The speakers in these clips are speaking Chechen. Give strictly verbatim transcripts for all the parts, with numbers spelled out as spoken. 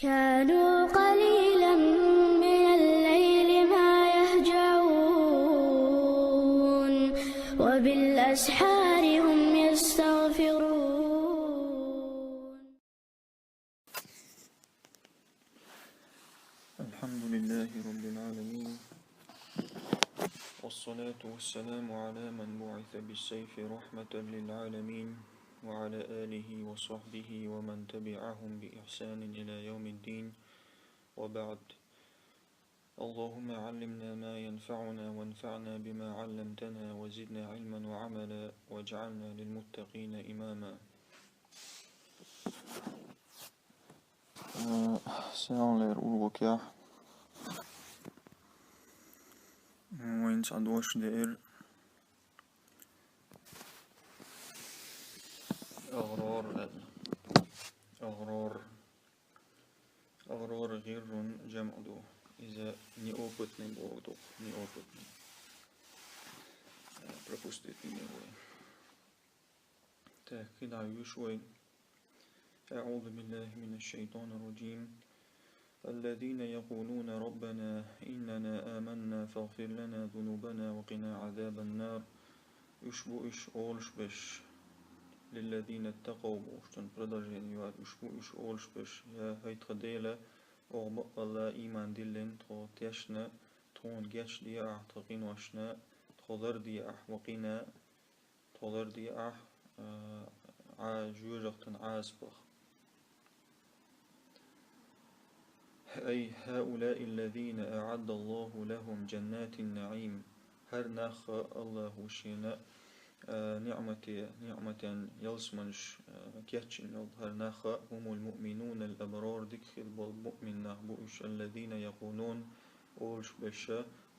كانوا قليلا من الليل ما يهجعون، وبالأسحار هم يستغفرون. الحمد لله رب العالمين، والصلاة والسلام على من بعث بالسيف رحمة للعالمين، وعلى آله وصحبه ومن تبعهم بإحسان إلى يوم الدين، وبعد. اللهم علمنا ما ينفعنا وانفعنا بما علمتنا وزدنا علما وعملا واجعلنا للمتقين إماما. Э, саьлар урокехь. Вайн цхьа дош деара. أغرار. أغرار. أغرار غر جمع ду. Иза неопытный боху ду. Неопытный. Э, пропустить не делай. Так, кхидӀа вуьйш вай. أعوذ بالله من الشيطان الرجيم. الذين يقولون ربنا إننا آمنا فاغفر لنا ذنوبنا وقنا عذاب النار. Уьш бу уьш олуш берш. للذين اتقوا бохучун продолжение ю, уьш бу уьш олуш берш. Я хӀай тхан Дела, оха баккъалла ийман диллина, тхо тешна, тхуна гечде ахь тхан къиношна, тхо ларде ахь, وقنا, тхо ларде ахь, а, Ӏа-, жоьжахатин Ӏазапах. أي هؤلاء الذين أعد الله لهم جنات النعيم. ХӀара нах АллахӀа шена, а, ниӀмате, ниӀматан ялсаманаш, а, кечйина йолу хӀара нах, هم المؤمنون الأبرار, дика хилла болу муъмин нах бу уьш, الذين يقولون, олуш берш,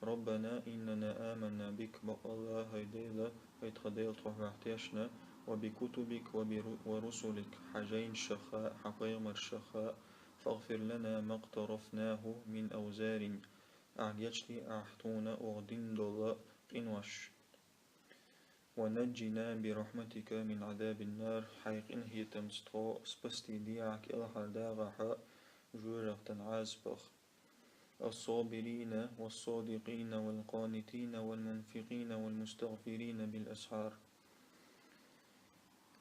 ربنا إننا آمنا بك, баккъалла хӀай Дела, хӀай тхан Дела, тхо хьох тешна, وبكتبك وبر-, ورسلك, хьан жайнашах а, хьан пайхамаршах а, فاغفر لنا ما اقترفناه من أوزار, ахь гечде ахь тхуна оха дина долу къинош. ونجنا برحمتك من عذاب النار, хьайн къинхетамца тхо спасти де ахь кӀелхьардагӀахь жоьжахатин Ӏазапах. الصابرين والصادقين والقانتين والمنفقين والمستغفرين بالأسحار.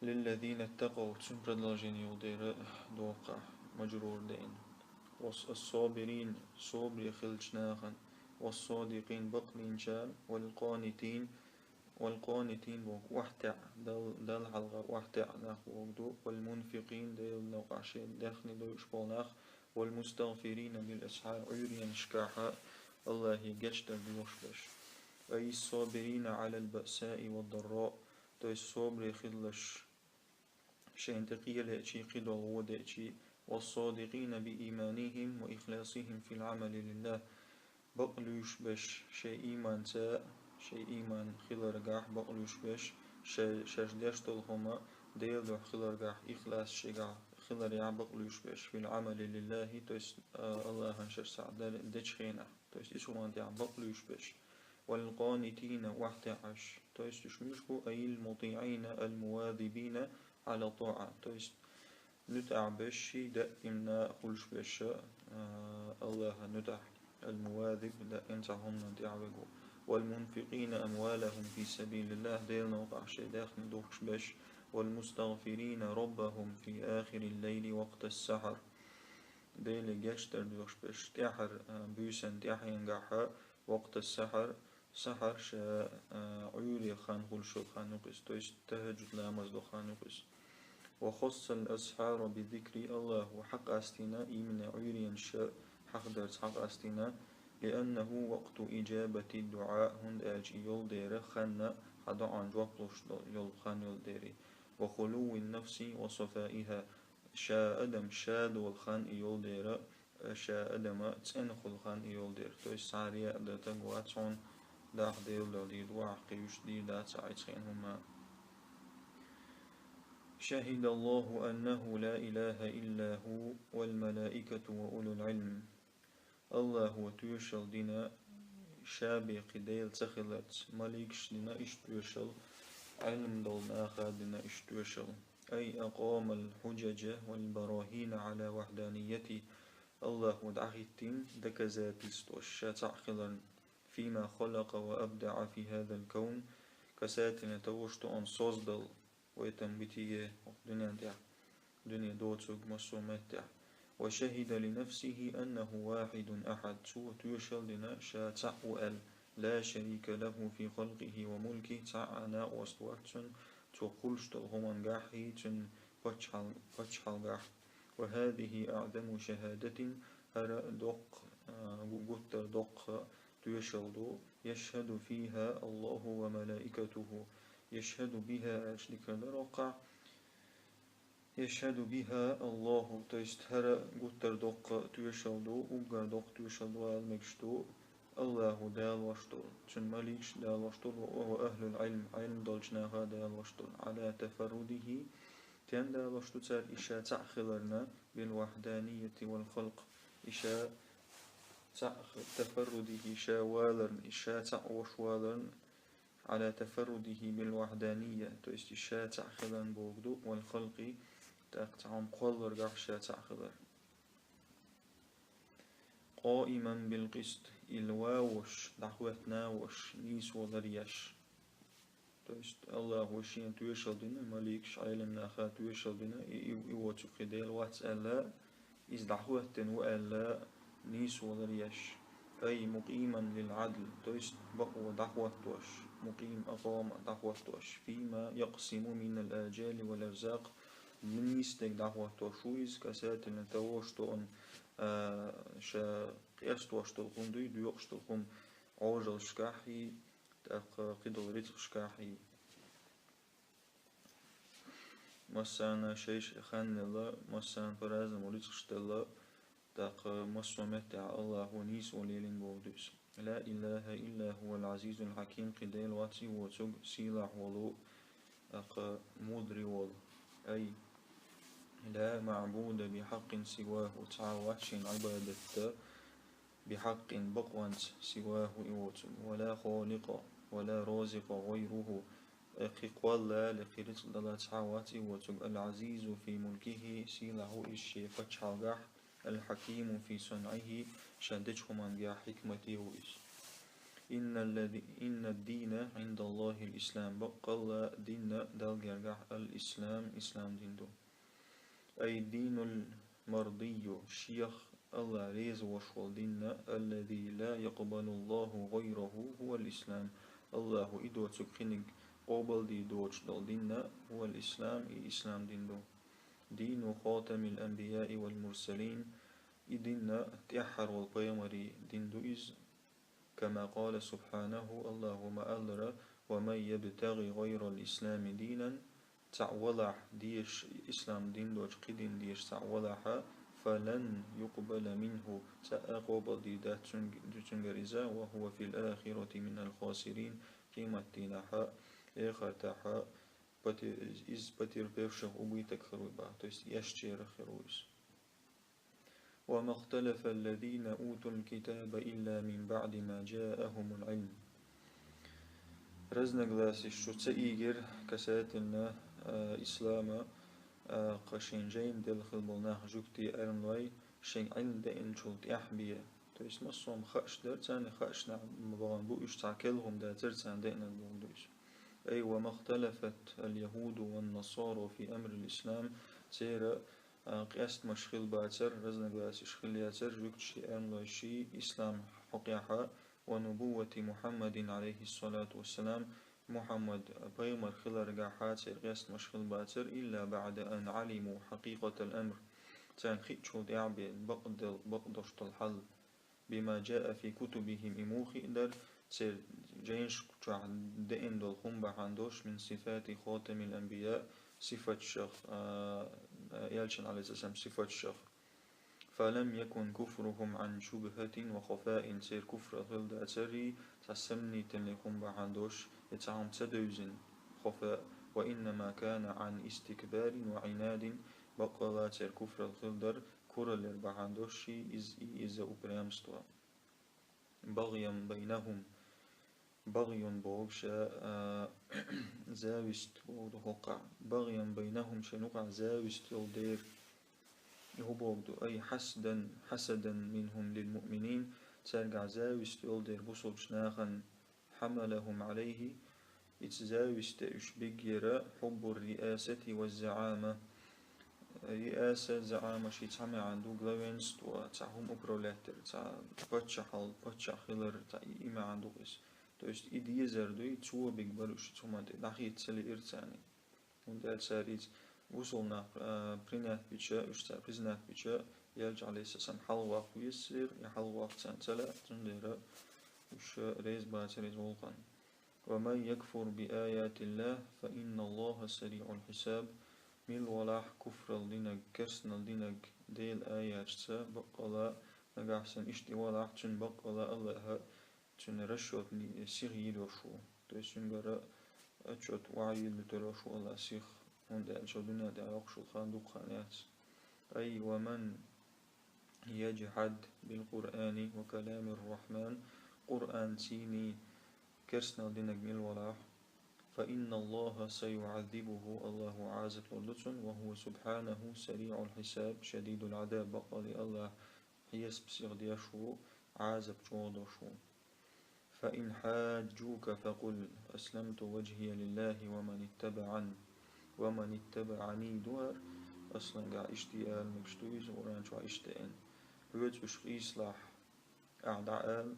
للذين اتقوا, цуьнан продолжение йолу дера доккха, мажрур дина. والصابرين, собаре хиллачу нахана, والصادقين, бакълинчарна, والقانتين, والقانتين боху охьатаьӀа, Дал-, Далла хьалха охьатаьӀа нах боху ду, والمنفقين, Делан новкъахь шен даьхни дойуш болу нах, والمستغفرين بالأسحار, Ӏуьйренашкахь АллахӀе гечдар доьхуш берш. أي الصابرين على البأساء والضراء, то есть собаре хилларш, шайна тӀе кхелаечи, кхидолу вон деачи, والصادقين بإيمانهم وإخلاصهم في العمل لله, бакълуьйш берш шайн ийманца, шайн ийман хиларгахь бакълуьйш берш, шай-, шаьш деш долу хӀума Делан дуьхьа хиларгахь, ихлас шайгахь хиларехь бакълуьйш берш, في العمل لله, то есть, а, АллахӀан шаьш схьа де-, дечу хенахь, то есть иза хӀуманна тӀехь бакълуьйш берш, والقانتين, охьатаьӀаш, то есть уьш муьлш бу, أي المطيعين المواظبين على الطاعة, то есть нуьтӀахь берш, даимна хуьлуш берш, а, АллахӀан нуьтӀахь, المواظب, даим цхьа хӀуманна тӀехь верг ву, والمنفقين أموالهم في سبيل الله, Делан новкъахь шайн даьхни дохуш берш, والمستغفرين ربهم في آخر الليل وقت السحر, Деле гечдар доьхуш берш, тӀаьхьара, а, буьйсанна тӀаьхьенгахь, وقت السحر, сахьар ша, а, Ӏуьйре хан хуьлуш йолу хан ю-кх иза, то есть тахӀаджуд ламаз до хан ю-кх иза. وخص الأسحار بالذكر, АллахӀа хьакъастийна, именно Ӏуьйренаш хьахдарца хьакъастийна, لأنه وقت إجابة الدعاء, хӀунда аьлча и йолу дера хан, хьан доӀанна жоп луш до-, йолу хан йолу дера. وخلو النفس وصفائها, ша адам ша долу хан и йолу дера, ша адама цӀена хуьлу хан и йолу дера. То есть схьа а риаъ дан стаг вац хьуна, даха Делан дуьхьа дийр ду ахь, кхин уьш дийр дац ахь оцу хенахь хӀумма. شهد الله أنه لا إله إلا هو والملائكة وأولو العلم. АллахӀа тоьшалла дина, ша бен кхин Дела ца хиларца, маликаша дина иштта тоьшалла, Ӏилма долу наха дина иштта тоьшалла. أي أقام الحجج والبراهين على وحدانيته. Аллахо дӀахӀиттина доказательстваш ша цхьаъ хиларна, فيما خلق وأبدع في هذا الكون, касательно того, что Он создал в этом бытие, дуьнен тӀехь, дуьне доцург массо а меттехь. وشهد لنفسه أنه واحد أحد, Цо тоьшалла дина ша цхьаъ ву аьлла, لا شريك له في خلقه وملكه, цхьа а накъост вац Цуьнан, Цо кхуллуш долу хӀумангахьий, Цуьнан паччахьал-, паччахьалгахь. وهذه أعظم شهادة, хӀара доккха, а, гу-, гуттар доккха тоьшалла ду, يشهد فيها الله وملائكته, يشهد بها аьлча дика дара хӀокхахь, يشهد بها الله, то есть хӀара гуттар доккха тоьшалла ду, уггар доккха тоьшалла ду ала мегаш ду, Аллахо далош долу, Цуьнан маликаш далош долу, وأهل العلم, Ӏилма долчу наха далош долу, على تفرده, тен далош ду цара и ша цхьаъ хиларна, بالوحدانية والخلق, и ша цхьаъ хи-, تفرده, и ша валарна, и ша цхьаъ волуш валарна, على تفرده بالوحدانية, то есть и ша цхьаъ хиларна бохург ду, والخلق, тӀаккха цхьа хӀума кхолларгахь ша цхьаъ хилар. قائما بالقسط, и ла ван волуш, дӀахӀоьттина волуш, нийсвалар еш. То есть Аллахо Шена тоьшалла дина, маликаш, Ӏелам наха тоьшалла дина, и, и, и воцург кхин Дела вац аьлла, иза дӀахӀоьттина ву аьлла, нийсвалар еш. أي مقيما للعدل, то есть бакъо дӀахӀоттош, مقيم أقام дӀахӀоттош, فيما يقسم من الآجال والأرزاق, нийса дерг дӀахӀоттош ву иза, касательно того, что он, а, ша къестош долу хӀума дуй, доькъуш долу хӀума Ӏожаллашкахьий, тӀаккха кхидолу рицкъашкахьий. Массарна шайша хан делла, массарна по-разному рицкъаш делла, тӀаккха массо а меттехь Аллахо нийсвалар лелийна бохург ду иза. لا إله إلا هو العزيز الحكيم, кхин Дела вац и воцург сийлахь волу, тӀаккха мудри волу. أي لا معبود بحق سواه, цхьа а вац шена Ӏибадат дан بحق, бакъонца, سواه, и воцург, ولا خالق ولا رازق غيره, э, кхин кхолла а, кхин рицкъ дала цхьа а вац и воцург, العزيز في ملكه, сийлахь ву иза шен паччахьалгахь, الحكيم في صنعه, ша дечу хӀумангахь хьикмате ву иза. إن الذي, إن الدين عند الله الإسلام, баккъалла дин Далла гергахь الإسلام, ислам дин ду. أي الدين المرضي, шех Аллах реза волуш волу дин, الذي لا يقبل الله غيره هو الإسلام, Аллахо и доцург кхиниг къобалдийр доцуш долу дин, هو الإسلام, и ислам дин ду. دين خاتم الأنبياء والمرسلين, и дин тӀаьххьара волу пайхамарийн дин ду иза. كما قال سبحانه, Аллахо ма-аллара: ومن يبتغ غير الإسلام دينا, цхьаъ валахь, дезаш ислам дин доцу кхин дин дезаш цхьаъ валахь, فلن يقبل منه, цхьа а къобалдийр дац цуьнг-, цуьнгара иза, وهو في الآخرة من الخاسرين, къематдийнахь, эхартахь, поте-, из потерпевших убыток хир ву боху, то есть эшначарах хир ву иза. وما اختلف الذين أوتوا الكتاب إلا من بعد ما جاءهم العلم. Разногласеш чу ца ийгира касательно, а, ислама, а, кху шайна жайна делла хилла болу нах, жуьгтий, эрмалой, шайна Ӏилма деъначул тӀаьхьа бен. То есть массо а хууш дара царна, хууш нах ма бахана бу, уьш цхьа керла хӀума дацара царна деънарг бохург ду иза. أي وما اختلفت اليهود والنصارى في أمر الإسلام, церан а, къестамаш хилла бацара, разногласеш хилла яцара жуьгташий, эрмалойший ислам хьокъехь, ونبوة محمد عليه الصلاة والسلام, Мухьаммад пайхамар хиларгахь церан къестамаш хилла бацара, إلا بعد أن علموا حقيقة الأمر, царна хиъчул тӀаьхьа бен, бакъдолу, бакъдолуш долу хьал. بما جاء في كتبهم, и муха хиъна дара, церан жайнаш чохь деана долу хӀума бахьана долуш, من صفات خاتم الأنبياء, сифаташах, а, а, элчан, عليه الصلاة والسلام, сифаташах. فلم يكن كفرهم عن شبهة وخفاء, церан куфр хилла дацара цхьа сомнительный хӀума бахьана долуш, я цхьа хӀума ца девзина, خفاء, وإنما كان عن استكبار وعناد, баккъалла церан куфр хилла дара кураллера бахьана долуш, из-, и-, из-за упрямства. بغيا بينهم. بغي бохург ша, а, зависть бохург ду хӀокхахь. بغيا بينهم, шайна юкъахь зависть йолу дела. хӀу богу ду, ай хьасдан, хьасадан минхум лил муъминин, цаьргахь завист йолу дера бусулчу нахана, хьамалахум Ӏалайхи, ица зависте уьш биггера хьуббур риасати ва заама. Риаса, заама ши цхьа маьӀна ду, главенство, цхьа хӀума управлять дер, цхьа паччахьал-, паччахь хилар, цхьа и, и маьӀна ду иза. То есть и дезар дуй, цо биг бара уьш цу хӀуманна тӀе, дӀахийца ца лиира царна. ХӀунда аьлча цара иза бусулба нах, а, принять бича, уьш цара признать бича, Элча, Ӏалайхиссалам, хьалхаваккха везира, и хьалхаваккха царна ца лаьа, цундела уьш реза бацара иза гӀуллакхана. Ва ман якфур би аятиллахи, фа инна Аллаха сариъул хьисаб. Мила валахь куфрал динарг, керстанал динарг Делан аяташца, баккъала нагахь санна иштта валахь, цуьнан баккъала Аллаха цуьнан расчёт сиха йийр йолуш ву. То есть цуьнгара отчёт охьайийр ду тера йолуш ву Аллах сиха, хӀунда аьлча дуьнен тӀехь йоккхуш йолу хан дукха хан яц. Ай, ва ман яджхьад бил Къуръани ва каламир Рахьман, Къуръанций, керстанал динарг мила валахь, фа инна Аллаха саюӀаззибуху, Аллаха Ӏазап лур ду цунна, ва хӀува субхьанаху сариъул хьисаб, шадидул Ӏазаб, баккъалла Аллах хьесап сиха деш ву, Ӏазап чӀогӀа деш ву. Фа ин хьаджука факъул, асламту ваджхия лиллахи ва ман иттабаӀан, ва ман иттабаӀани ду хӀара, аслангахь иштта ала мегаш ду иза, Къуръан чохь иштта деана. Хьоьца уьш къийсалахь, ахь дӀаала,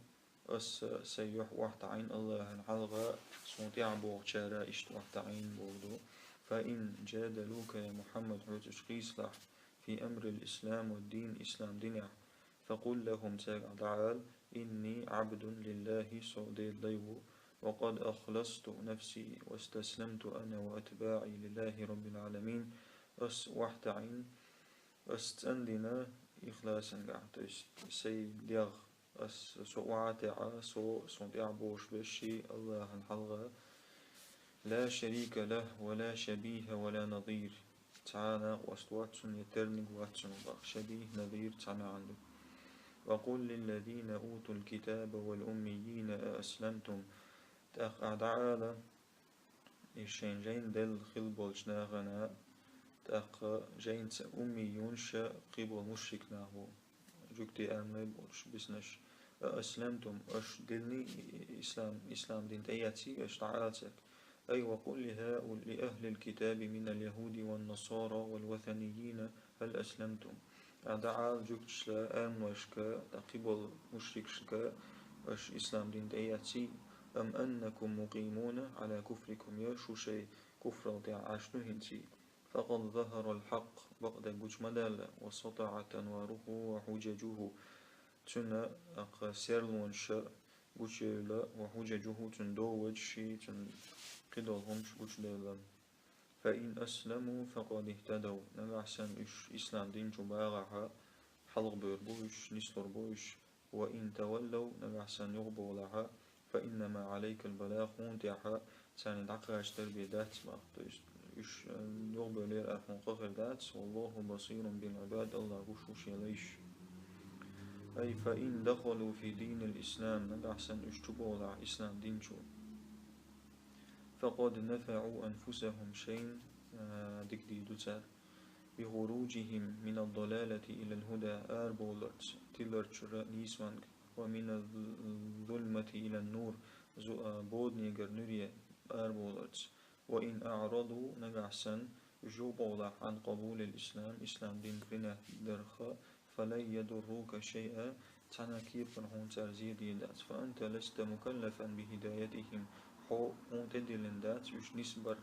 аса сайн юьхь охьатаӀийна Аллахьан хьалха, суна тӀаьхьа бохучара иштта охьатаӀийна боху ду. Фа ин джадалука, я Мухьаммад, хьоьца уьш къийсалахь, фи амрил ислам ва дин, ислам динехь, факъул лахум, цаьргахь дӀаала, инни Ӏабдун лиллахи, со Делан дай ву, ва къад ахласту нафси вастасламту ана ва атбаӀи лиллахи раббил Ӏаламин, ас охьатаӀийна, ас цӀандина ихласангахь, то есть сайн дегӀ, ас со охьатаьӀна, со, суна тӀаьхьа бохуш берш Аллахьан хьалха, ла шарика лаху ва ла шабиха ва ла назир. Цхьа а накъост вац цунна, я терниг вац цунна боху. Шабих, назир цхьа маьӀна ду. Ва къул лиллазина утул китаба вал уммийина а асламтум. ТӀаккха ахь дӀаала, и шайна жайна делла хилла болчу нахана, тӀаккха жайнца уммийюнаш кхиболу мушрик нах бу. Жуьгтий амале болуш биснарш. А асламтум, аша дилний ислам, ислам дин тӀеэцний аша, дӀаала цаьрга. Ай, ва къул ли хӀаул-, ли ахӀлил китаби минал яхӀуди ван насара вал васаниййина хӀал асламтум. Ахь дӀаала жуьгташка, амалошка, кхиболу мушрикашка, аша ислам дин тӀеэцний, ам аннакум мукъимуна Ӏала куфрикум, я шу шайн куфрал тӀехь Ӏаш ду хӀинций. Факъад захӀарал хьакъ, бакъдерг гучу ма даьлла, ва сатаӀат анваруху ва хьужажуху, цуьнан, аккха, серлонаш гучуевлла, ва хьужажуху, цуьнан доводаш, цуьнан кхидолу хӀумаш гучудевлла. Фа ин асламу факъад ихтадав, нагахь санна уьш ислам дин чу багӀахь, хьалхабевр бу уьш, нислур бу уьш, ва ин таваллав, нагахь санна юхабовлахь, фа иннама Ӏалайкал балагӀ, хьуна тӀехь царна дӀакхачар бен дац боху. То есть уьш, э, юхабевлера аьлла хьуна къа хир дац, валлаху басирун бил Ӏибад, Аллах гуш ву шен лайш. Ай, фа ин дахалу фи динил ислам, нагахь санна уьш чубовлахь ислам дин чу. Факъад нафаӀу анфусахум, шайна, а, дика дийр ду цара. Би хуружихим минад далалати илал хӀуда, арабовларца тилар чуьра нийсонга, ва миназ зулмати илан нур, зу-, а, боданегара нуьре арабовларца. Ва ин аӀраду, нагахь санна уьш юхабовлахь, Ӏан къабулил ислам, ислам дин принять дарх, фалан ядуррука шайъа, цхьана кепара хьуна цара зе дийр дац. Фа анта ласта мукаллафан би хӀидаятихим, хьо, хьуна тӀедиллина дац уьш нисбар.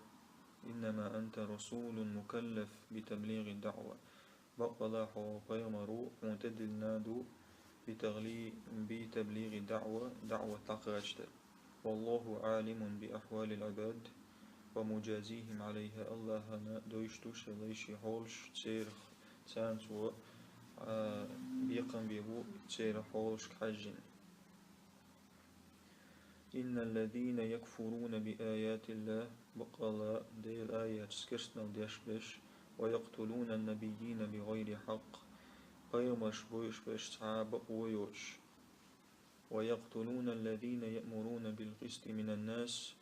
Иннама анта расулун мукаллаф би таблигӀи даӀва. Баккъала хьо пайхамар ву, хьуна тӀедиллина ду би тагли-, би таблигӀи даӀва, даӀват дӀакхачар. Валлаху Ӏалимун би ахьвалил Ӏибад ва мужазихим Ӏалайха, Аллахьана дойуш ду шен лайшин хьолаш, церах, царна цо, а, бекхам бийр бу церан хьолашка хьаьжжина. Инналлазина якфуруна би аятиллах, баккъала Делан аяташца керстанал деш берш, ва якътулунан набиййина би гӀайри хьакъ, пайхамарш бойуш берш цхьа а бакъо йоцуш, ва якътулуналлазина яъмуруна бил къисти минан нас,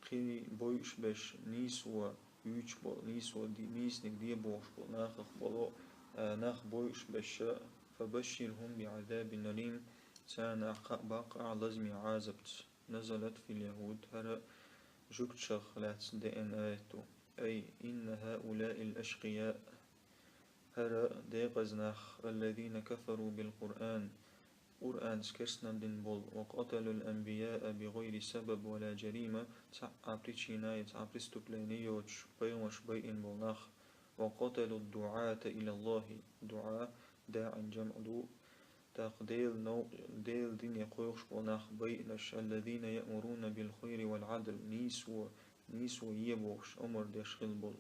кхин бойуш берш нийсо юьйцуш болу, нийсо ди-, нийсаниг де бохуш болу нахах болу, а, нах бойуш беша, فبشرهم بعذاب أليم, царна кхаъ баккха ахь лазаме Ӏазапца. نزلت في اليهود, хӀара жугташах лаьцна деана аят ду. أي إن هؤلاء الأشقياء, хӀара декъаза нах, الذين كفروا بالقرآن, Къуръанца керстанал дина болу, وقتلوا الأنبياء بغير سبب ولا جريمة, цхьа а причина я, цхьа а преступление йоцуш пайхамарш байина болу нах, وقتلوا الدعاة إلى الله, дуӀа, даӀин жамӀ ду, тӀаккха Делан нов-, Делан дине кхойкхуш болу нах байинарш, الذين يأمرون بالخير والعدل, нийсо, нийсо е бохуш, омра деш хилла болу.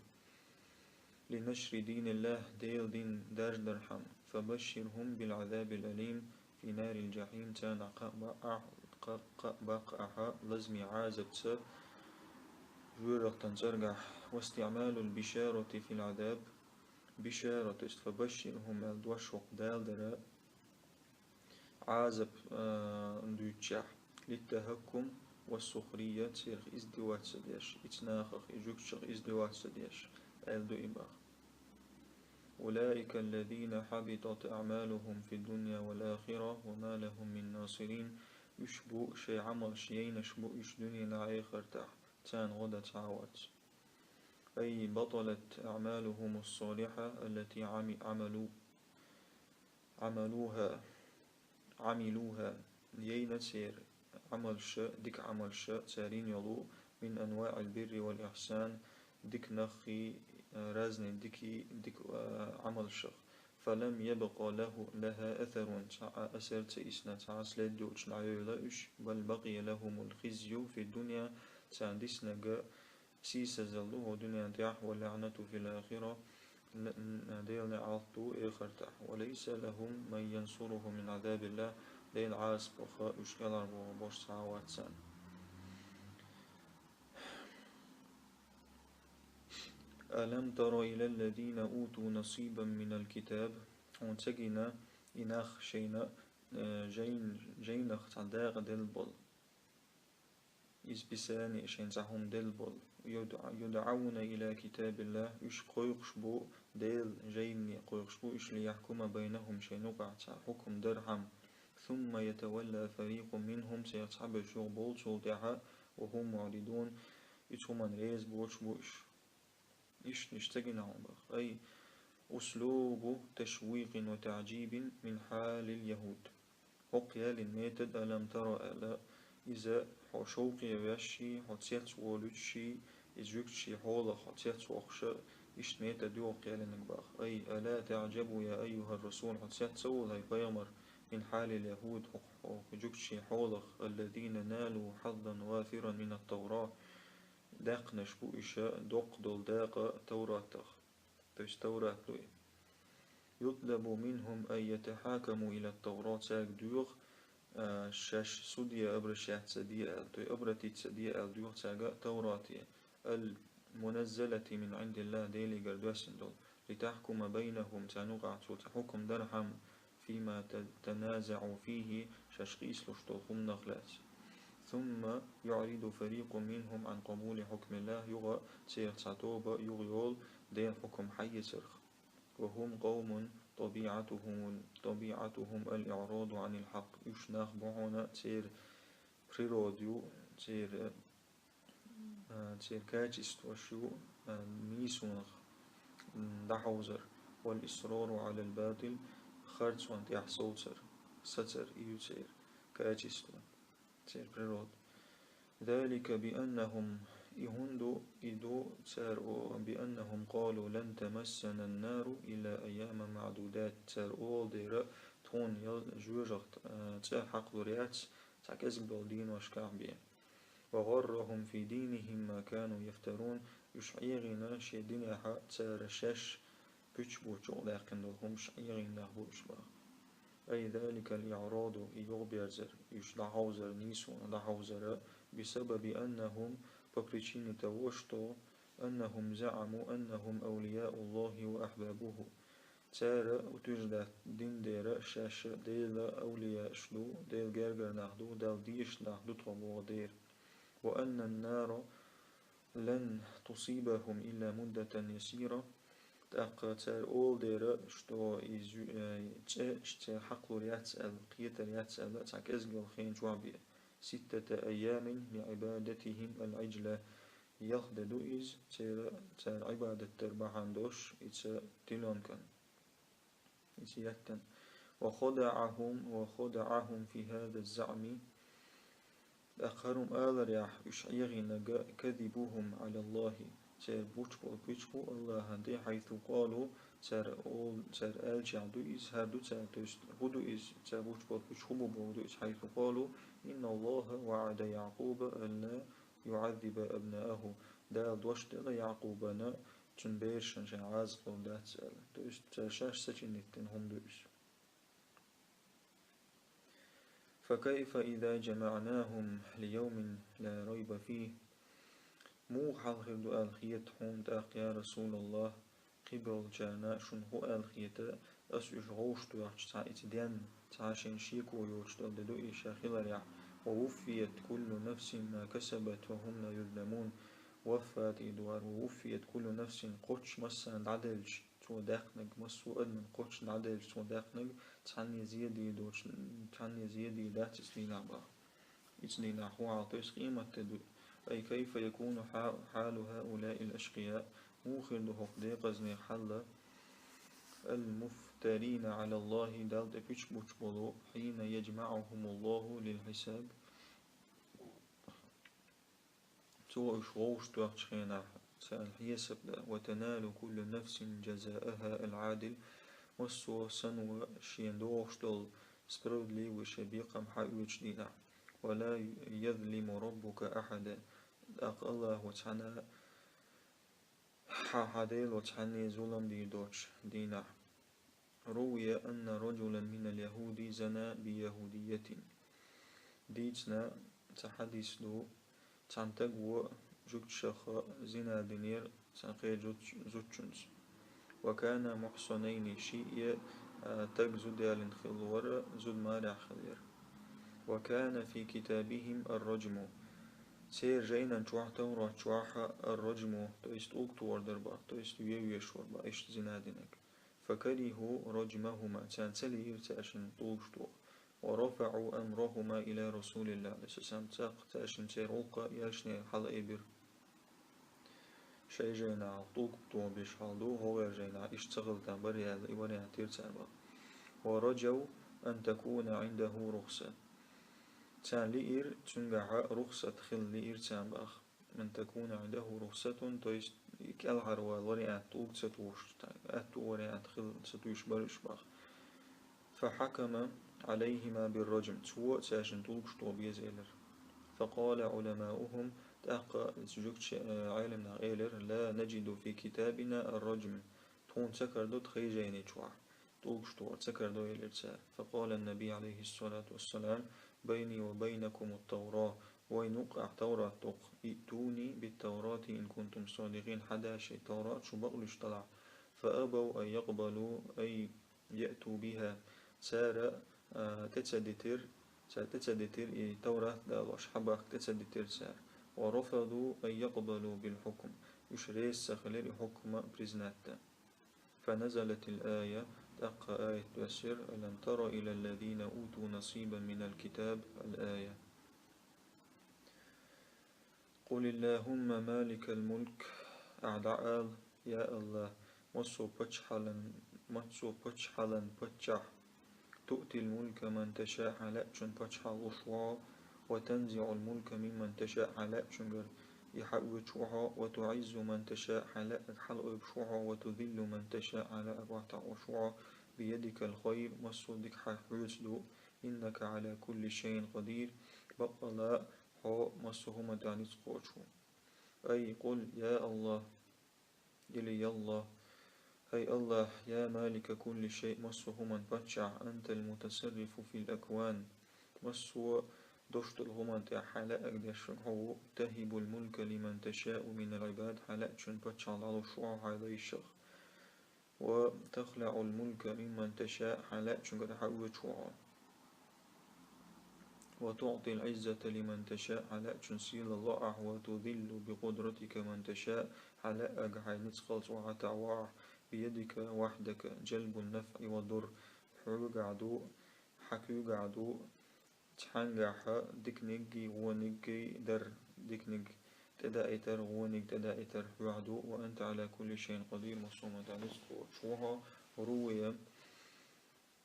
لنشر دين الله, Делан дин дарждархьама, فبشرهم بالعذاب الأليم في نار الجحيم, царна кхаъ ба-, ахь, кхаъ, кхаъ баккха ахьа лазаме Ӏазапца жоьжахатин цӀергахь. واستعمال البشارة في العذاب, бишара, то есть فبشرهم аьлла дош хӀокху Дала дара, Ӏазап, а, дуьйцучехь, للتهكم والسخرية, церах издеваться деш, и цу нахах, и жуьгташах издеваться деш, аьлла ду и боху. أولئك الذين حبطت أعمالهم في الدنيا والآخرة وما لهم من ناصرين, уьш бу, шайн Ӏамалш яйнарш бу уьш дуьненахь, эхартахь, царна гӀо дан цхьа а вац. أي بطلت أعمالهم الصالحة التي عملوا عملوها، عملوها, яйна церан Ӏамалш, дика Ӏамалш, цара йина йолу, من أنواع البر والإحسان, дика наххий, разный дикий, дика, а, Ӏамалшах. فلم يبق له، لها أثر, цхьа а асар ца исна, цхьа а след йоцуш дӀайойла уьш, بل بقي لهم الخزي في الدنيا, царна диснарг сийсазалла ду хӀокху дуьнен тӀехь, واللعنة في الآخرة, н-, н-, Делан неӀалт ду эхартахь. وليس لهم من ينصرهم من عذاب الله, Делан Ӏазапах уьш кӀелхьарвогӀур болуш цхьа а вац царна. ألم تر إلى الذين أوتوا نصيبا من الكتاب, хьуна ца гина и нах шайна, э, жайн-, жайнах цхьа дакъа делла болу. Иза Писание шайна цхьа хӀума делла болу. يدع-، يدعون إلى كتاب الله, уьш кхойкхуш бу, Делан жайнане кхойкхуш бу уьш, ليحكم بينهم, шайна юкъахь цхьа хьукам дархьама. ثم يتولى فريق منهم, церан цхьаберш юхабовлу цул тӀаьхьа, وهم معرضون, и цу хӀуманна реза боцуш бу уьш. Иштта иштта ца гина хьуна боху. أي أسلوب تشويق وتعجيب من حال اليهود. ХӀокху ялин метод, ألم تر аьлла, иза хьо шовкъе веш, хьо цецволуьйтуш, иза жуьгташийн хьолах хьо цецвоккхуш, иштта метод ю хӀокху ялинарг боху. أي ألا تعجب يا أيها الرسول, хьо цец ца волу, хӀай пайхамар, من حال اليهود, хӀокху, хӀокху жуьгташийн хьолах, الذين نالوا حظا وافرا من التوراة, даьккхинарш бу уьш доккха долу дакъа Тавратах, то есть Таврат ду и. يطلب منهم أن يتحاكموا إلى التوراة, цаьрга доьху, а, шаьш суде обращаться де аьлла, то есть обратиться де аьлла доьху цаьрга Таврате, المنزلة من عند الله, Делигара доьссина долу, لتحكم بينهم, царна юкъахь цо цхьа хьукам дархьама, فيما ت-، تنازعوا فيه, шаьш къийсалуш долу хӀуманах лаьцна. ثم يعرض فريق منهم عن قبول حكم الله, юха церан цхьа тоба юхайолу Делан хьукам хьаэцарх. وهم قوم طبيعتهم، طبيعتهم الإعراض عن الحق. Уьш нах бу хьуна, церан природа ю, церан, а, церан качестваш ю, а, нийсонах, м, дӀахьовзар. والإصرار على الباطل, харцонна тӀехь совцар, сацар, и ю церан качество, церан природа. ذلك بأنهم, и хӀунда ду, и ду цара о-, بأنهم قالوا لن تمسنا النار إلا أياما معدودات. Цара олу дера, тхуна ял-, жоьжахат, а, цӀа хьакхалур яц цхьа кӀезиг долу дийношкахь бен. وغرهم في دينهم ما كانوا يفترون. Уьш Ӏехийна шен динехь цара шаьш пуьчбу чӀогӀа даьккхина долу хӀумаш Ӏехийна нах бу уьш боху. أي ذلك الإعراض, и юхаберзар, уьш дӀахьовзар, нийсонна дӀахьовзар, بسبب أنهم, по причине того, что أنهم زعموا أنهم أولياء الله وأحبابه. Цара утверждать дина дера шаьш Делан авлияш ду, Делан гергара нах ду, Далла дезаш нах ду тхо боху дера. وأن النار لن تصيبهم إلا مدة يسيرة. ТӀаккха цара олу дера, что иза, э, цӀе церан хьакхалур яц аьлла, кхетар яц аьлла, цхьа кӀезиг йолу хенан чохь бен. ستة أيام لعبادتهم العجل. Ялх де ду иза, церан, цара Ӏибадат дар бахьана долуш, иза тилёнкан. Иза яттан. وخدعهم، وخدعهم في هذا الزعم. ТӀаккха хӀара хӀума аларехь, уьш Ӏехийнарг كذبهم على الله. Церан буч болу пуьчхьо Аллахьан тӀе, حيث قالوا، цара олу, цара аьллачохь ду иза, хӀара ду цара, то есть хӀун ду иза, цара буч болу пуьчхьо хӀун бу боху ду иза, حيث قالوا: إن الله وعد يعقوب ألا يعذب أبناءه. Дала дош делла Якъубана, цуьнан берашна ша Ӏазап лур дац аьлла. То есть цара шаьш сачӀинийттина хӀума ду иза. فكيف إذا جمعناهم ليوم لا ريب فيه. Муха хьал хир ду аьлла хета хьуна тӀаккха, я Расулаллах, кхиболчарна шуна хӀун аьлла хета, ас уьш гӀовш тоьхча цхьа иза денна, цхьа шайна шеко йоцуш долу де ду иза ша хиларехь, ووفيت كل نفس ما كسبت وهم لا يظلمون. Ваффа тӀе ду хӀара, ووفيت كل نفس, кхоччуш массарна дӀаделлачу цо даьккхинарг, массо а адамна кхоччуш дӀаделлачу цо даьккхинарг, цхьанне зен дийр доцуш, цхьанне зен дийр дац иза дийнахь боху. Иза дийнахь хӀун хьал, то есть къематде ду. أي كيف يكون حا-، حال هؤلاء الأشقياء. Муха хир ду хӀокху декъазнех хьал, المفترين على الله, Далла тӀе пуьчхьа буьтуш болу, حين يجمعهم الله للحساب. Цо уьш гӀовш тоьхчу хенахь, царна хьесап дан, وتنال كل نفس جزاءها العادل, массо а санна шена догӀуш долу справедливый шайн бекхам хьаоьцуш дийнахь. ولا يظلم ربك أحدا, тӀаккха Аллахо цхьанна, хьан, хьан Дело цхьанне зулам дийр доцуш дийнахь. روي أن رجلا من اليهود زنى بيهودية. Дийцина цхьа хьадис ду, цхьана стага жуьгташах зина динера цхьана кхечу зуд-, зудчуьнца. وكانا محصنين, шиъ а стаг зуда ялийна хилла вара, зуда марехь хиллера. وكان في كتابهم الرجم. Церан жайнан чохь, Таврат чохь, الرجم, то есть тӀулг тохар дар боху, то есть вен веш вара боху, иштта зина динарг. فكرهوا رجمهما, царна ца лиира цаьршинна тӀулгаш тоха. ورفعوا أمرهما إلى رسول الله عليه الصلاة والسلام, цӀаккха цаьршинна церан гӀуллакх элчане хьалаайбира. Шайн жайнахь тӀулг тохабеш хьал ду, хӀокхеран жайнахь иштта ца хилла там бара аьлла, и вариант дира цара боху. ورجوا أن تكون عنده رخصة. Царна лиира, цуьнгахь рухсат хила лиира царна боху. أن تكون عنده رخصة, то есть и кӀелхьарвала вариант тӀулг ца тухуш, аьтту вариант хила ца туьйсуш бара уьш боху. فحكم عليهما بالرجم, цо цаьршинна тӀулгаш тоха беза элира. فقال علماؤهم, тӀаккха иза жуьгташа, э, Ӏеламнаха элира: لا نجد في كتابنا الرجم, тхуна ца карадо тхан жайни чохь тӀулгаш тохар, ца карадо элира цара. فقال النبي عليه الصلاة والسلام: بيني وبينكم التوراة, вайна юккъехь Таврат ду-кх, ائتوني بالتوراة إن كنتم صادقين, хьада шайн Таврат шу бакълуьйш делахь, فأبوا أن يقبلوا أن يأتوا بها, цара, а, тӀе ца дитира, цара тӀе ца дитира и Таврат далош, хьабахка тӀе ца дитира цара. ورفضوا أن يقبلوا بالحكم, уьш реза ца хилира и хьукма признать дан. فنزلت الآية, тӀаккха аят доьссира: ألم تر إلى الذين أوتوا نصيبا من الكتاب الآية. قل اللهم مالك الملك, ахь дӀаала: я АллахӀ, массо а паччахьалан, массо а паччахьалан паччахь, تؤتي الملك من تشاء, хьан лаьачунна паччахьалла луш ву хьо, وتنزع الملك ممن تشاء, хьан лаьачуьнгара и хьаоьцуш ву хьо, وتعز من تشاء, хьан лаьарг хьалаайбеш ву хьо, وتذل من تشاء, хьан лаьарг охьатаӀош ву хьо, بيدك الخير, массо а дика хьан хьоьца ду, إنك على كل شيء قدير, баккъалла хьо массо а хӀуманна тӀехь ницкъ кхочуш ву. أي قل يا الله, или я АллахӀ, хӀай АллахӀ, يا مالك كل شيء, массо а хӀуманан паччахь, أنت المتصرف في الأكوان, массо а дош долу хӀуманна тӀехь хьан лаьарг деш верг хьо ву, تهب الملك لمن تشاء من العباد, хьан лаьачунна паччахьалла дӀалуш ву хьо хьайн лайшах. وتخلع الملك ممن تشاء, хьан лаьачуьнгара хьаоьцуш ву хьо. وتعطي العزة لمن تشاء, хьан лаьачунна сийлалла ло ахь, وتذل بقدرتك من تشاء, хьан лаьарг хьайн ницкъалца охьатаӀо ахь, بيدك وحدك جلب النفع والضر. Хьоьгахь ду, хьан куьйгахь ду, цхьаьнгахьа диканиггий, вониггий дар, диканиг тӀедаийтар, вониг тӀедаийтар хьоьгахь ду. وأنت على كل شيء قدير, массо а хӀуманна тӀехь ницкъ хьо, чу хьо. روي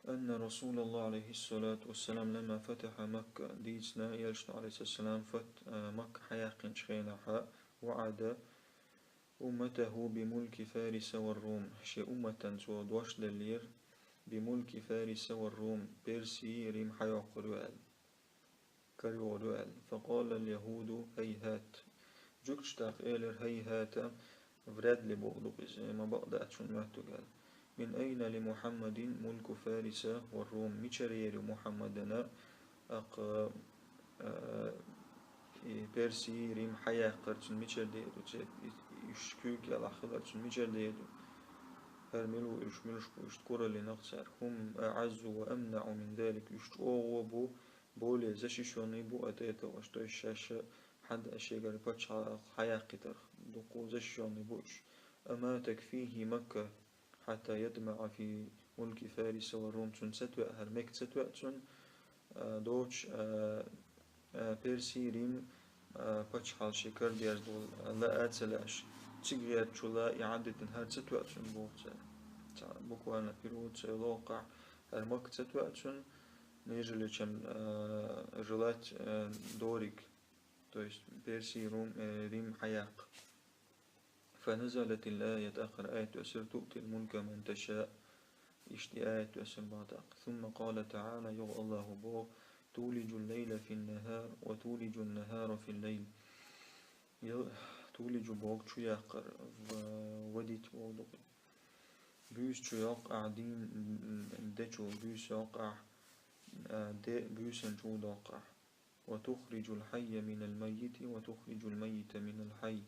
أن رسول الله عليه الصلاة والسلام لما فتح مكة, дийцина, Элчано, عليه الصلاة والسلام, фат-, а, Макка хьаяьккхинчу хенахьа, وعد أمته بملك فارس والروم, шен умматана цо дош деллера, بملك فارس والروم, Персий, Рим хьайоккхур ю аьлла, карайогӀур ю аьлла. فقال اليهود: هيهات. Жуьгташа тӀаккха элира: هيهات, вряд ли бохург ду иза, ма бакъ дац шуна моьттург аьлла. من أين لمحمد ملك فارس والروم, мичара яр ю Мухьаммадана, тӀаккха, а, и Персий, Рим хьаяккхар цуьнан мичара дер ду, церан и, и уьш куьйга ялахь хилар цуьнан мичара дер ду? ХӀара мила ву уьш, муьлш бу уьш, кураллинарг цара. هم أعز وأمنع من ذلك, уьш чӀогӀа бу, более защищённый бу от этого, то есть шаьш хьан а шегара пачхьалкх хьаяккхийтарх, дуккха защищённый бу уьш. أما تكفيه مكة حتى يطمع في ملك فارس والروم, цунна ца тоьа, хӀара Макка ца тоьа цунна, а, доцуш, а, а, Персий, Рим, а, пачхьалкх шен кара дезаш долу лаа а ца лаьаш, цига гӀертачул а и Ӏадитина хӀара ца тоьа цунна боху цара. Цхьа буквально перевод ца йолу хӀокхахь, хӀара Макка ца тоьа цунна, нежели чем, а, желать, а, дориг, то есть Персий, Рум, э, Рим хьаяккха. فنزلت الآية, тӀаккха аят оьссира: تؤتي الملك من تشاء. Иштта и аят оьссира боху тӀаккха. ثم قال تعالى, юха Аллахо боху: تولج الليل في النهار وتولج النهار في الليل. Ял-, تولج боху чуяккхар, в-, вадить боху дукха. Буьйса чу йоккху ахь дийна де чу, буьйса йоккху ахь, а, де буьйсанна чу доккху ахь. وتخرج الحي من الميت وتخرج الميت من الحي.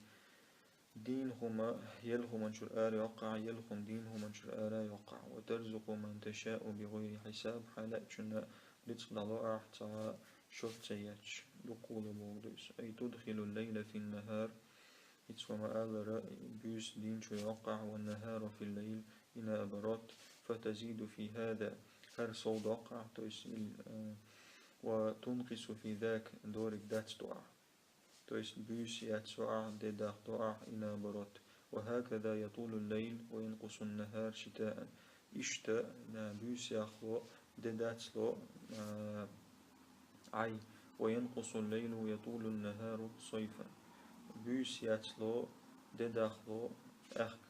Дийна хӀума елла хӀуманчуьра ара йоккху ахь, елла хӀума дийна хӀуманчуьра ара йоккху ахь. وترزق من تشاء بغير حساب, хьайна лаьачунна рицкъ дӀало ахь цхьа шот ца етташ, дуккха а бохург ду иза. أي تدخل الليل في النهار, Иштта ма-аллара, буьйса дийна чу йоккху ахь, والنهار في الليل, и наоборот, فتزيد في هذا, хӀара сов доккху ахь, то есть, ил-, э, وتنقص في ذاك, дориг дацдо ахь. То есть буьйса яцдо ахь, де дахдо ахь, и наоборот. وهكذا يطول الليل وينقص النهار شتاء. Иштта, а, буьйса яхло, де дацло, а, Ӏай. وينقص الليل ويطول النهار صيفا. Буьйса яцло, де дахло, аьхка.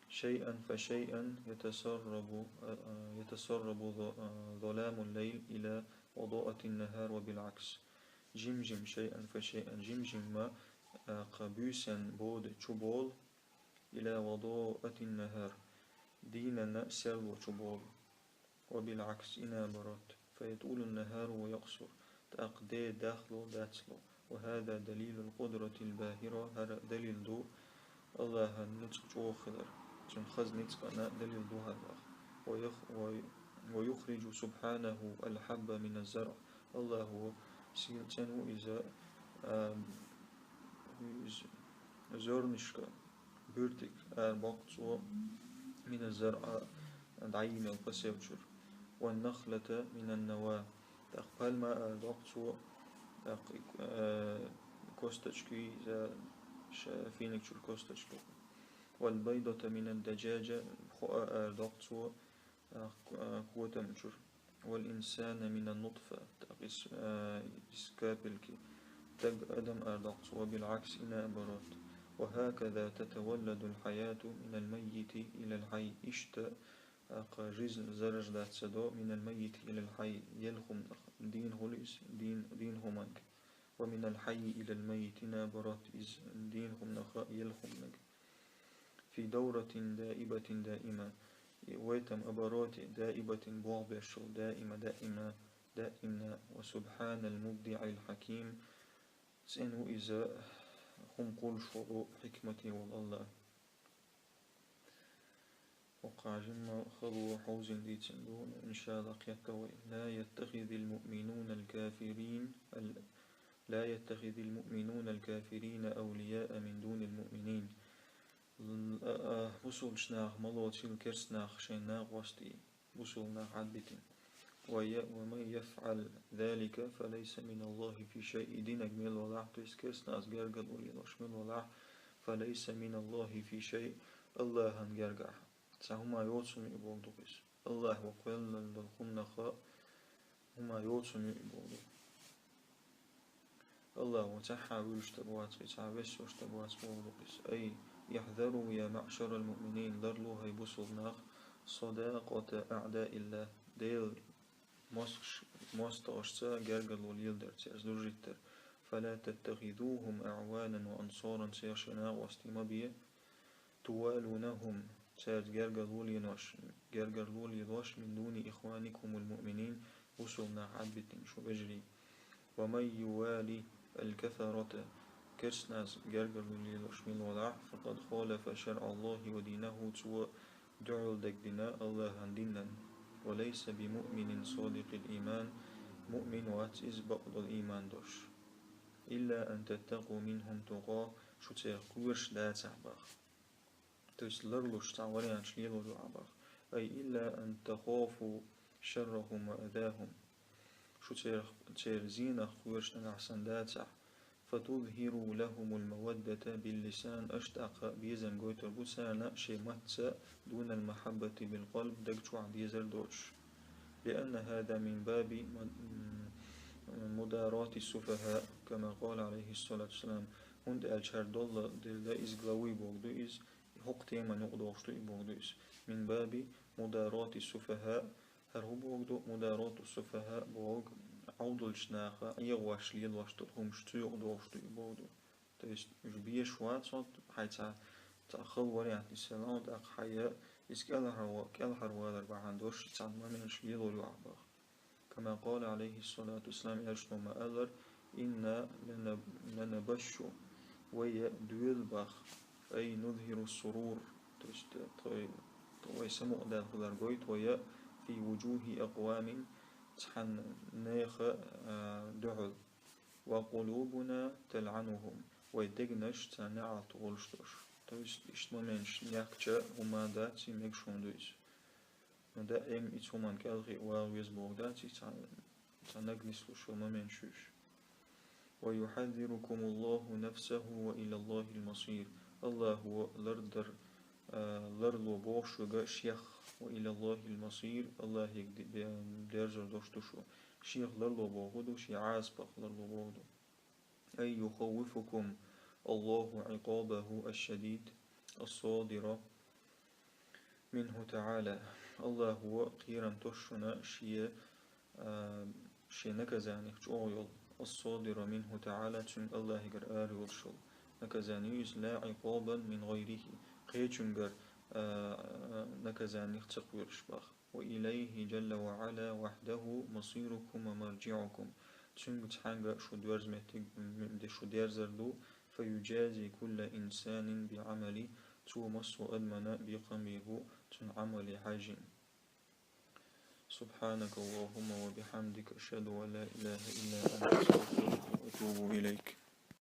شيئا فشيئا يتسرب، а, а, يتسرب ظ-, а, ظلام الليل إلى وضاءة النهار وبالعكس. Жим-жим, شيئا فشيئا, жим-жимма, а, кха буьйсан бода чуболу, إلى وضاءة النهار, дийнан серло чуболу. وبالعكس, и наоборот. فيطول النهار ويقصر, тӀаккха де дахло, дацло. وهذا دليل القدرة الباهرة, хӀара далил ду Аллахьан ницкъ чӀогӀа хилар, цуьнан хаза ницкъана далил ду хӀара. ويخ-، وي-، ويخرج سبحانه الحب من الزرع, Аллахьо сийна цӀена ву иза, а, из-, зернишка, буьртиг ара боккху цо, من الزرع, дӀайина йолу посев чуьра. والنخلة من النوى, тӀаккха пальма ара доккху цо, тӀаккха, э, косточки, иза ша-, финиг чуьра косточки. والبيضة من الدجاجة, хоа ара доккху цо, а, к-, а, котам чуьра. والإنسان من النطفة, тӀаккха из, а, из капельки, стаг, адам ара доккху цо, وبالعكس, и наоборот. وهكذا تتولد الحياة من الميت إلى الحي. Иштта, тӀаккха жизнь зарождаться до, من الميت إلى الحي, елла хӀуманах дийна хуьлу иза, дийна, дийна хӀуманга. ومن الحي إلى الميت, и наоборот, иза дийна хӀуманах елла хӀуманга. في دورة دائبة دائمة, и в этом обороте دائبة, болх беш йолу, دائمة, даимна, даимна. وسبحان المبدع الحكيم, цӀена ву иза, хӀума кхуллуш волу, хьикмате волу Аллах. ХӀокхахь жимма хало хьовзийна дийцина ду, иншаллах, кхетта вай. لا يتخذ المؤمنون الكافرين، ال-، لا يتخذ المؤمنون الكافرين أولياء من دون المؤمنين. А, а, бусулчу наха ма лоцийла керста нах шайн накъостий, бусулба нах Ӏадбитина. ومن يفعل ذلك فليس من الله في شيء, и динарг мел валахь, то есть керста нах гергарло лелош мел валахь, فليس من الله في شيء, Аллахьан гергахь цхьа хӀума йоцург ю бохург ду иза. Аллахь вай кхоьллина долу хӀуманах хӀума йоцург ю бохург ду. Аллахь вай цхьа а вуьйш стаг вац, и цхьа а весош стаг вац бохург ду иза. أي احذروا يا معشر المؤمنين, ларло, хӀай бусулба нах, صداقة أعداء الله, Делан мостагӀашца гергарло леладар, цаьрца дружить дар. فلا تتخذوهم أعوانا وأنصارا, царах шайн накъостий ма бе. توالونهم, цаьрца гергарло лелош, гергарло лелош, من دون إخوانكم المؤمنين, бусулба нах Ӏадбитина, шун вежарий. ومن يوال الكفرة, керста нах гергарло лелош мила валахь, فقد خالف شرع الله ودينه, цо дуьхьал дагадина Аллахьан динан. وليس بمؤمن صادق الإيمان, муъмин вац иза бакъдолу ийман долуш. إلا أن تتقوا منهم تقاة, шу царах кхоьруш дацахь боху. То есть ларлуш цхьа варианташ лелор ю ахь боху. أي إلا أن تخافوا شرهم وأذاهم. Шу церан, церан зенах кхоьруш нагахь санна дацахь. فتظهروا لهم المودة باللسان, аша тӀаккха безам гойтур бу царна шайн маттаца, دون المحبة بالقلب, даг чохь дезар доцуш. لأن هذا من باب مداراة السفهاء، كما قال عليه الصلاة والسلام. ХӀунда аьлча хӀара долла делла иза главы бохург ду иза, хӀокху теман юкъа догӀуш ду и бохург ду иза. من باب مداراة السفهاء, хӀара хӀун бохург ду, مداراة السفهاء бохург, Ӏовдалчу наха ӀегӀош лелош долу хӀумнаш, цу юкъа догӀуш ду и бохург ду. То есть уьш безаш вац, хьайн цхьа, цхьа хала вариант нисъелла, тӀаккха хьайн иза кӀелхьарва-, кӀелхьарвалар бахьана долуш цхьана моменташ лелор ю ахь боху. كما قال عليه الصلاة والسلام, элчано ма-аллара: إنا لنب-, لنبش, вай доьлу боху, أي نظهر السرور, то есть, э, тхо-, тхо-, вай самукъадаьлла хилар гойту вай, في وجوه أقوام, цхьана нехан, э, дуьхьал, وقلوبنا تلعنهم, вай дегнаш царна неӀалт гӀуллуш долуш. То есть иштта моменташ нехча хӀума дац, и мегаш хӀума ду иза. Но даим и цу хӀуманна кӀелхе а вагӀа веза бохург дац, и цхьа, цхьа наг нислуш йолу моменташ ю уьш. ويحذركم الله نفسه وإلى الله المصير. Аллахьо лардар, а, ларло боху шуьга шех, وإلى الله المصير, Аллахьига де-, де-, дерзор долуш ду шу. Шех ларло боху ду, шен Ӏазапах ларло боху ду. أي يخوفكم الله عقابه الشديد الصادر منه تعالى. Аллахьо кхерам тосу шуна шен, а, шен наказаних чӀогӀа йолу, الصادر منه تعالى, цуьнга Аллахьигара ара йолуш йолу наказани ю иза, لا عقابا من غيره, кхечуьнгара, а, наказаних ца кхоьруш боху. وإليه جل وعلا وحده مصيركم ومرجعكم. Цуьнга цхьаьнга шу доьрза меттиг, м, де шу дерзар ду, فيجازي كل إنسان بعمله, цо массо а адамана бекхам бийр бу цуьнан Ӏамале хьаьжжина. سبحانك اللهم وبحمدك، أشهد أن لا إله إلا أنت، أستغفرك وأتوب إليك.